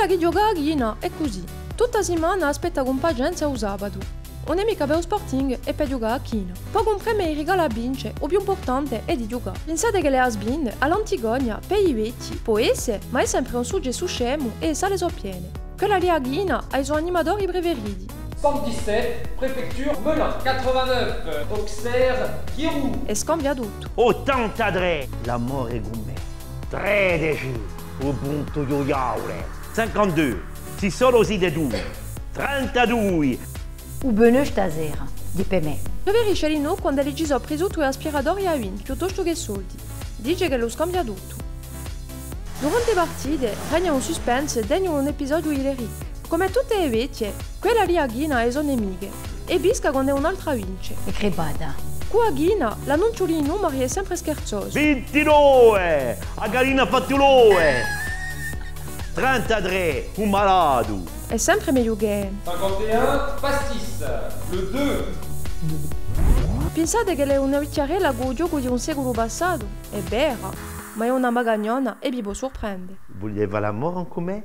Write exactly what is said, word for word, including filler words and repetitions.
Quella chì ghjoca à a china hè cusì. Tutta a simana aspetta cun pacienza u sabatu. Ùn hè micca per u Sporting, hè per ghjucà à a china. Pò cumpreme i rigali à vince, u più impurtante hè di ghjucà. Pinsate ch'ellu hè has-been, à l'Antigogna, per i vechji, pò esse, ma hè sempre un successu scemu è e sale sò piene. Quella lì a china hà i so animatori preferiti. Soixante-dix-sept, préfecture Melun. Quatre-vingt-neuf, Auxerre, Giroud. È scambia tuttu. Ottantatrè, l'amore cun mè. Tredeci, u puntu di u diavule. Cinquante-deux, sì solu site tù. Trentadui. U bonheur stasera, dì per mè. Preferisce l'innocu quand'ellu ci sò prisutu è aspiratori à vince, piuttostu chè soldi. Dice ch'ellu scambia tuttu. Durante e partite regna un suspense degnu d'un episodiu di L'Eric. Cum'è tutte e vechje, quella lì a china hè e so nemiche, è pisca quand'è un'altra vince. Hè crepata. Cù a china, l'annunziu di i numeri hè sempre scherzosu. Vintinove! A gallina hà fattu l'ove! Trentatrè, u malatu! Hè sempre megliu chè... Cinquante et un, pastis, le deux. Pinsate ch'ellu hè una vichjarella cù u ghjocu di un seculu passatu? Hè vera, ma hè una magagnona è vi pò surprende. Vulete fà l'amore cun mè?